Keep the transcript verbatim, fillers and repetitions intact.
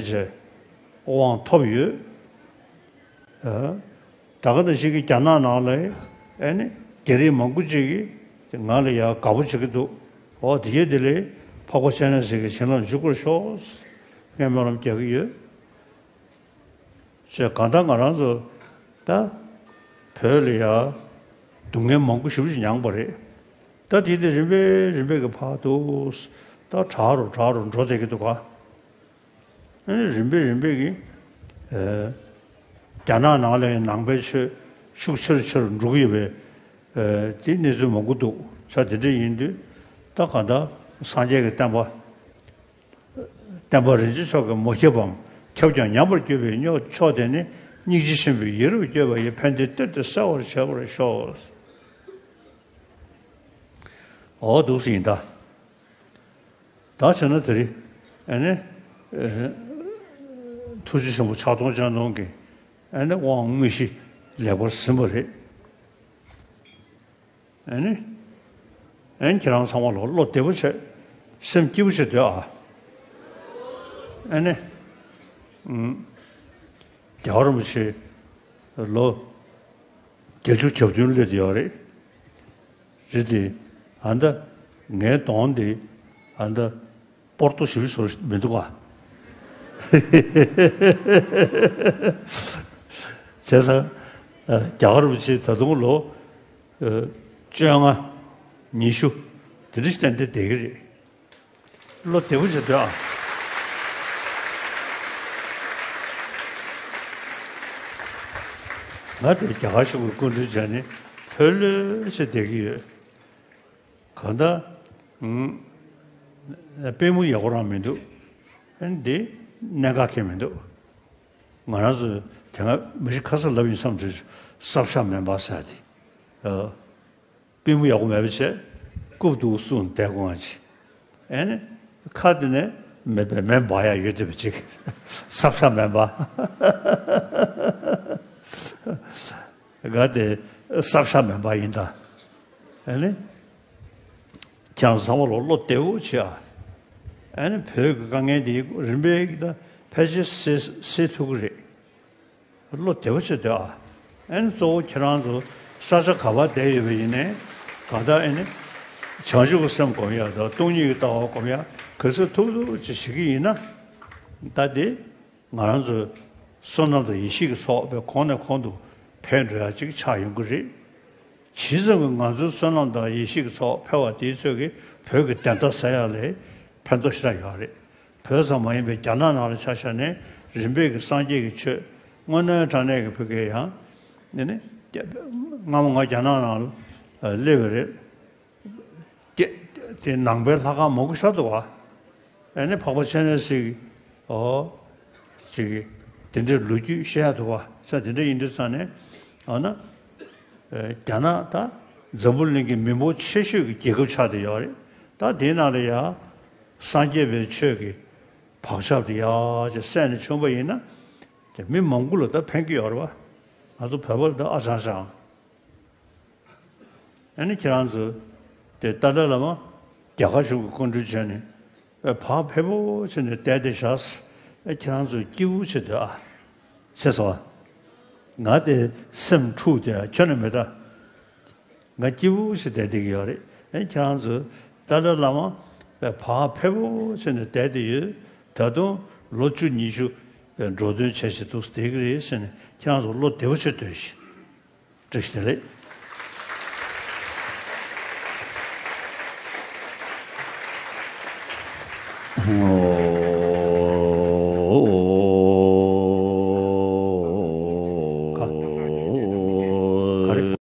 ཞེས་དབང་ཐོབ་ཡོད། ཨ། ད་ག་ནང་བཞིན་གྱི་རྒྱ་ནག་ནང་ལ་ཨེ་ནི་རྒྱ་རིགས་མང་པོ་ཅིག་གིས་ང་ལ་ཡ་དགའ་པོ་བྱེད་ཀྱི་འདུག་འོ་དེ་རྗེས་དེ་ལས་འཕགས་པ་སྤྱན་རས་གཟིགས་ཀྱི་བྱིན་རླབས་འཇུག་པར་ཤོག་ངས་སྨོན་ལམ་རྒྱག་གི་ཡོད། ཞེས་གང་ལྟར་ང་རང་ཚོ་ད་བོད་ལ་ཡ་སྡུག་བསྔལ་མང་པོ་ཞེ་པོ་ཅིག་མྱངས་པ་རེད། ད་དེ་དེ་རིམ་པས་རིམ་པས་ཀྱི་ཕར་དུ་ད་དྲག་རུ་དྲག་རུ་འགྲོ་བསྡད་ཀྱི་འདུག་ག་ཨེ་རིམ་པས་རིམ་པས་ཀྱི་ཨེ་རྒྱ་ནག་ནང་ལ་ནང་པའི་ཆོས་ཤུགས་ཆེ་རུ་ཆེ་རུ་འགྲོ་གི་ཡོད་པའི་ཨེ་དེ་གནས་ཚུལ་མང་པོ་འདུག་ས་དེ་འདྲ་ཡིན་དུས་ད་གང་ལྟར་སངས་རྒྱས་ཀྱི་བསྟན་པ། བསྟན་པ་རིན་ཆེན་མཆོག་གིས་མ་ཁྱབ་པའམ་ཁྱབ་ཀྱང་ཉམས་པར་གྱུར་པའི་མཆོག་དེ་ནི་སྙིང་རྗེ་ཆེན་པོས་ཡིད་རབ་བསྐྱོད་པ་ཡི་ཕན་བདེ་གཏེར་དུ་གསལ་བར་བྱེད་པར་ཤོག་འོ་འདུག་སེ་ཡིན་ད། ད་བྱས་ན་དེ་རིང་ཨ་ནི་ཨེ་ཐུགས་རྗེ་ཆེན་པོ་ཕྱག་སྟོང་སྤྱན་སྟོང་གིས་ཨ་ནི་དབང་དངོས་གཞི་ལེགས་པར་ཟིན་པ་རེད། ཨ་ནི། ཨ་ནི་ཁྱེད་རང་ཚང་མ་ལོ་བློ་བདེ་པོ་བྱེད། སེམས་སྐྱིད་པོ་བྱེད་སྡོད་ཨ། ཨ་ནི། ཨུམ། རྒྱལ་བ་རིན་པོ་ཆེ་ལོ་བརྒྱད་ཅུ་གྱ་བདུན་སླེབས་ཡོད་རེད། རེད་དེ། ཨ་ནི་ངའི་གདོང་དེ་ཨ་ནི་སྤོར་ཏོ་ཞིབ་བཟོ་མི་འདུག་ག་བྱས་ཙང་རྒྱལ་བ་རིན་པོ་ཆེ་ད་དུང་ལོ་བཅོ་ལྔ། ཉི་ཤུ། དེ་འདྲ་ཞིག་ཏན་ཏན་བསྡད་ཀྱི་རེད། བློ་བདེ་པོ་བྱེད་དོན་ཨ། ང་དེ་རྒྱ་གར་གཞུང་གི་སྐུ་མགྲོན་བྱས་ནས་ལྷོད་ལྷོད་བྱས་བསྡད་ཀྱི་ཡོད། གང་ལྟར། ཨུམ། པུས་མོ་ཡག་པོ་རང་མི་འདུག་ཨ་ནི་འདི་གནད་འགག་གང་མི་འདུག་ང་རང་ཚོ་དེ་སྔ་མི་ཤི་ཁ་སང་ལབ་ཡིན་བསམ་བྱུང་། སྲབ་ཤ་མེ་འབར་ཟེར་ཡ་དེ། ཨ། པུས་མོ་ཡག་པོ་མེད་པ་བྱས། རྐུབ་སྟེགས་སུ་བསྡད་དགོས་ང་ཅི། ཨེ་ནི། ཁ་དེ་ནས་མེ་འབར་མེ་འབར་ཡ་ཡོད་བསྡད་པ་ཅིག་སྲབ་ཤ་མེ་འབར། ང་དེ་སྲབ་ཤ་མེ་འབར་ཡིན་ད། ཨེ་ནི། ཁྱེད་རང་ཚང་མ་ལོ་བློ་བདེ་པོ་བྱེད་ཨ། ཨེ་ནི་བོད་ཀྱི་དཀའ་ངལ་འདི་རིམ་པས་ཀྱི་ད་ཕལ་ཆེར་སེལ་སེལ་ཐུབ་ཀྱི་རེད། བློ་བདེ་པོ་བྱེད་སྡོད་ཨ། ཨེ་ནི་གཙོ་བོ་ཁྱེད་རང་ཚོ་ས་ཆ་ག་པར་བསྡད་ཡོད་པ་ཡིན་ནའི་ག་ད་ཨེ་ནི་བྱང་ཆུབ་ཀྱི་སེམས་སྒོམ་ཡ་དང་སྟོང་ཉིད་ཀྱི་ལྟ་བ་སྒོམ་ཡ་ག་ཚོད་ཐུབ་ཐུབ་ཅིག་བྱེད་ཀྱི་ཡིན་ན། ད་དེ་ང་རང་ཚོའི་བསོད་ནམས་དང་ཡེ་ཤེས་ཀྱི་ཚོགས་པའི་གོང་ནས་གོང་དུ་འཕེལ་འགྲོ་ཡ་ཅིག་ཆགས་ཡོང་གི་རེད། ཇི་ཙམ་གྱིས་ང་ཚོའི་བསོད་ནམས་དང་ཡེ་ཤེས་ཀྱི་ཚོགས་འཕེལ་བ་དེའི་ཚོད་ཀྱིས་བོད་ཀྱི་བདེན་མཐའ་གསལ་ཡག་ལ་ཕན་ཐོགས་ཞེ་དྲག་ཡོད་རེད། བོད་ཙམ་མ་ཡིན་པའི་རྒྱ་ནག་ནང་ལ་ཆ་བཞག་ནས་རིམ་པས་ཀྱི་སངས་རྒྱས་ཀྱི་ཆོས་དངོས་གནས་དྲང་གནས་ཀྱི་བོད་སྐད་ཡང་ནི་ནི་སྔ་མོ་ང་རྒྱ་ནག་ནང་ལ་སླེབས་པ་རེད། སྐད་དེ་ནང་པའི་ལྷ་ཁང་མང་པོ་ཤར་འདུག་བ། ཨ་ནི་འཕགས་པ་སྤྱན་རས་གཟིགས་ཨོ་ཅིག་དེ་འདྲའི་ལོ་རྒྱུས་བཤད་ཡག་འདུག་བ། ས་དེ་འདྲ་ཡིན་དུས་ཙང་ནས་ཨ་ན་རྒྱ་ནག་ད་འཛམ་བུ་གླིང་གི་མི་འབོར་ཆེ་ཤོས་ཀྱི་རྒྱལ་ཁབ་ཆགས་བསྡད་ཡོད་རེད། ད་དེའི་ནང་ལ་ཡ་སངས་རྒྱས་པའི་ཆོས་ཀྱི་བག་ཆགས་དེ་ཡག་ཅིག་སད་ནས་བྱུང་པ་ཡིན་ན་དེ་མི་མང་པོ་ལ་ད་ཕན་གྱི་ཡོད་རེད་བ། ང་ཚོ་བོད་པ་ལ་ད་ཨ་ཅང་ཅང་། ཨ་ནི་ཁྱེད་རང་ཚོ་དེ་ཏཱ་ལའི་བླ་མ་རྒྱ་གར་གཞུང་གི་སྐུ་མགྲོན་བྱས་ནས་ཨེ་བག་ཕེབས་པོ་བྱས་ནས་བསྡད་དེ་བཞག་ཨེ་ཁྱེད་རང་ཚོ་སྐྱིད་པོ་བྱེད་དོ་ཨ། ཟེར་སོང་བ། ང་དེ་སེམས་འཁྲུག་དེ་ཁྱོན་ནས་མེད་ད། ང་སྐྱིད་པོ་བྱས་བསྡད་བསྡད་ཀྱི་ཡོད་རེད། ཨེ་ཁྱེད་རང་ཚོ་ཏཱ་ལའི་བླ་མ་ཨེ་བག་ཕེབས་པོ་བྱས་ནས་བསྡད་དེ་ཡོད། ད་དུང་ལོ་བཅུ་ཉི་ཤུ་ཨེ་འགྲོ་དོན་བྱས་བྱས་འདུག་བསྡད་ཀྱི་རེད་ཟེར་ནས་ཁྱེད་རང་ཚོ་བློ་བདེ་པོ་བྱས་སྡོད་ཤིག་བཀྲ་ཤིས་བདེ་ལེགས། ཨོ།